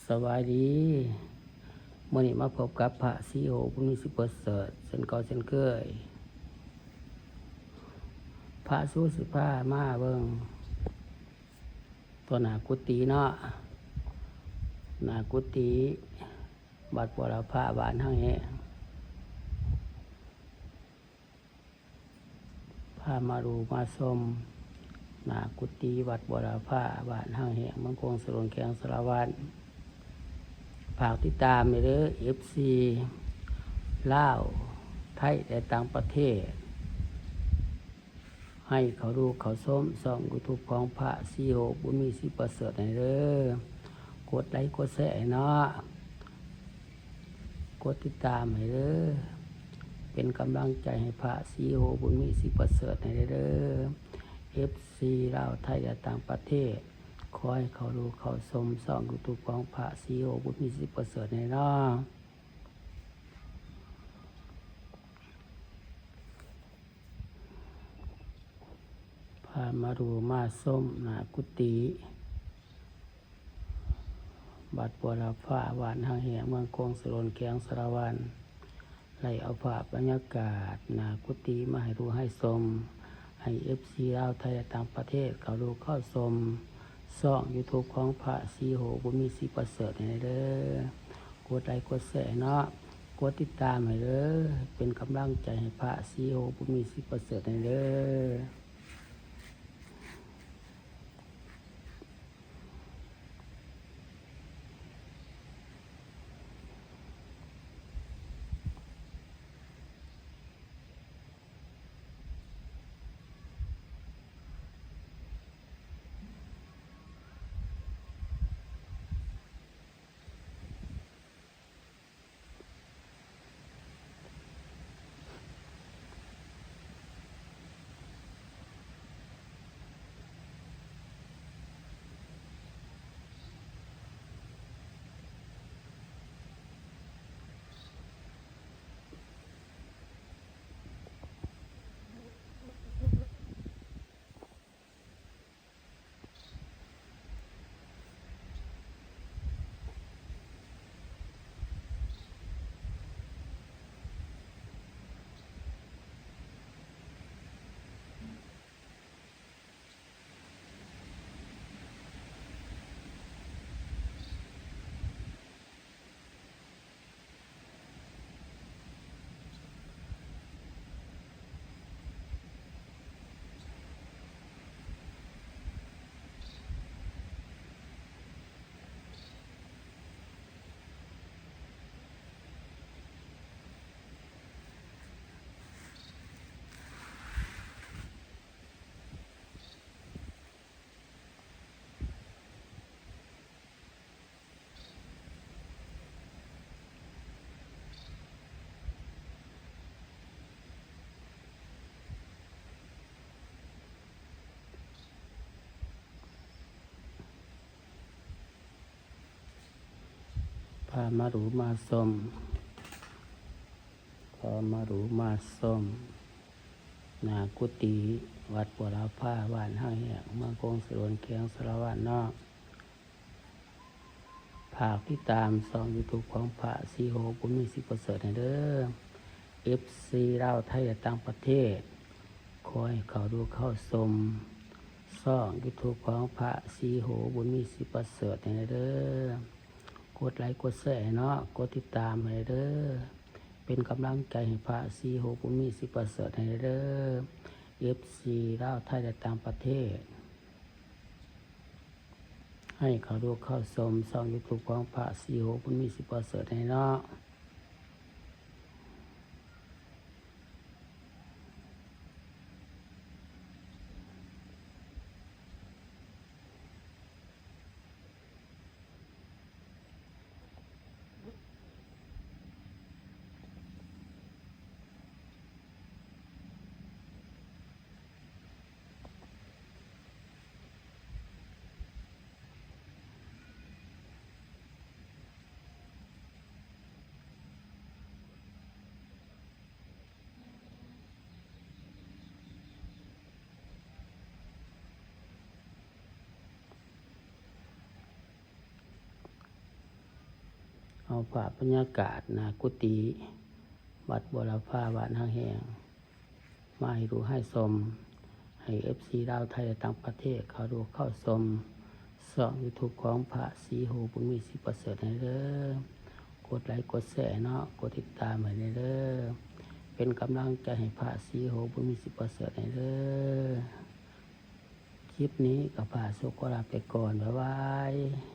ສະບາຍດີ ມື້ນີ້ມາພົບກັບພະສີໂຫ ບຸນມີ ສີປະເສີດ ເຊັ່ນເກົ່າເຊັ່ນເຄີຍ. ພະສີໂຫຊິພາມາເບິ່ງຕົວໜ້າກຸຕິເນາະ, ໜ້າກຸຕິວັດບົວລະພາ ບ້ານຫາງແຫ້ງ. ພາມາດູມາຊົມໜ້າກຸຕິວັດບົວລະພາ ບ້ານຫາງແຫ້ງ ເມືອງຄົງສະໂດນ ແຂວງສາລະວັນ. ຝາກຕິດຕາມແດ່ເດີ ເອັຟຊີ ລາວ ໄທ ແລະ ຕ່າງປະເທດ ໃຫ້ເຂົ້າດູເຂົ້າຊົມຊ່ອງຢູທູບຂອງພະສີໂຫ ບຸນມີ ສີປະເສີດ ແດ່ເດີ. ກົດໄລກົດແຊໃຫ້ເນາະ. ກົດຕິດຕາມໃຫ້ເດີ ເປັນກຳລັງໃຈໃຫ້ພະສີໂຫ ບຸນມີ ສີປະເສີດ ແດ່ເດີ. ເອັຟຊີ ລາວ ໄທ ແລະ ຕ່າງປະເທດ ຂໍໃຫ້ເຂົ້າດູເຂົ້າຊົມຊ່ອງຢູທູບຂອງພະສີໂຫ ບຸນມີ ສີປະເສີດ ແດ່ເນາະ. ພາມາດູມາຊົມໜ້າກຸຕິ ວັດບົວລະພາ ບ້ານຫາງແຫ້ງ ເມືອງຄົງສະໂດນ ແຂວງສາລະວັນ. ໄດ້ເອົາພາບບັນຍາກາດໜ້າກຸຕິມາໃຫ້ດູໃຫ້ຊົມ ໃຫ້ເອັຟຊີ ລາວ ໄທ ແລະ ຕ່າງປະເທດ ເຂົ້າດູເຂົ້າຊົມຊ່ອງຢູທູບຂອງພະສີໂຫ ບຸນມີ ສີປະເສີດ ແດ່ເດີ. ກົດໄລກົດແຊໃຫ້ເນາະ. ກົດຕິດຕາມໃຫ້ເດີ ເປັນກຳລັງໃຈໃຫ້ພະສີໂຫ ບຸນມີ ສີປະເສີດ ແດ່ເດີ. ພາມາດູມາຊົມ ພາມາດູມາຊົມໜ້າກຸຕິວັດບົວລະພາ ບ້ານຫາງແຫ້ງ ເມືອງຄົງສະໂດນ ແຂວງສາລະວັນເນາະ. ຝາກຕິດຕາມຊ່ອງຢູທູບຂອງພະສີໂຫ ບຸນມີ ສີປະເສີດ ແດ່ເດີ ເອັຟຊີ ລາວ ໄທ ແລະ ຕ່າງປະເທດ. ຂໍໃຫ້ເຂົ້າດູເຂົ້າຊົມຊ່ອງຢູທູບຂອງພະສີໂຫ ບຸນມີ ສີປະເສີດ ແດ່ເດີ. ກົດໄລກົດແຊໃຫ້ເນາະ. ກົດຕິດຕາມໃຫ້ເດີ ເປັນກຳລັງໃຈໃຫ້ພະສີໂຫ ບຸນມີ ສີປະເສີດ ແດ່ເດີ ເອັຟຊີ ລາວ ໄທ ແລະ ຕ່າງປະເທດ. ໃຫ້ເຂົ້າດູເຂົ້າຊົມຊ່ອງຢູທູບຂອງພະສີໂຫ ບຸນມີ ສີປະເສີດ ແດ່ເນາະ. ເອົາພາບບັນຍາກາດໜ້າກຸຕິວັດບົວລະພາ ບ້ານນາແຮງ ມາໃຫ້ດູໃຫ້ຊົມ ໃຫ້ເອັຟຊີລາວ ໄທ ແລະ ຕ່າງປະເທດ ເຂົ້າດູເຂົ້າຊົມຊ່ອງຢູທູບຂອງພະສີໂຫ ບຸນມີ ສີປະເສີດ ໃຫ້ເດີ. ກົດໄລກ໌ ກົດແຊເນາະ ກົດຕິດຕາມໃຫ້ແດ່ເດີ ເປັນກຳລັງໃຈໃຫ້ພະສີໂຫ ບຸນມີ ສີປະເສີດ ໃຫ້ເດີ. ຄລິບນີ້ກໍພາສຸກຂໍລາໄປກ່ອນ ບາຍບາຍ.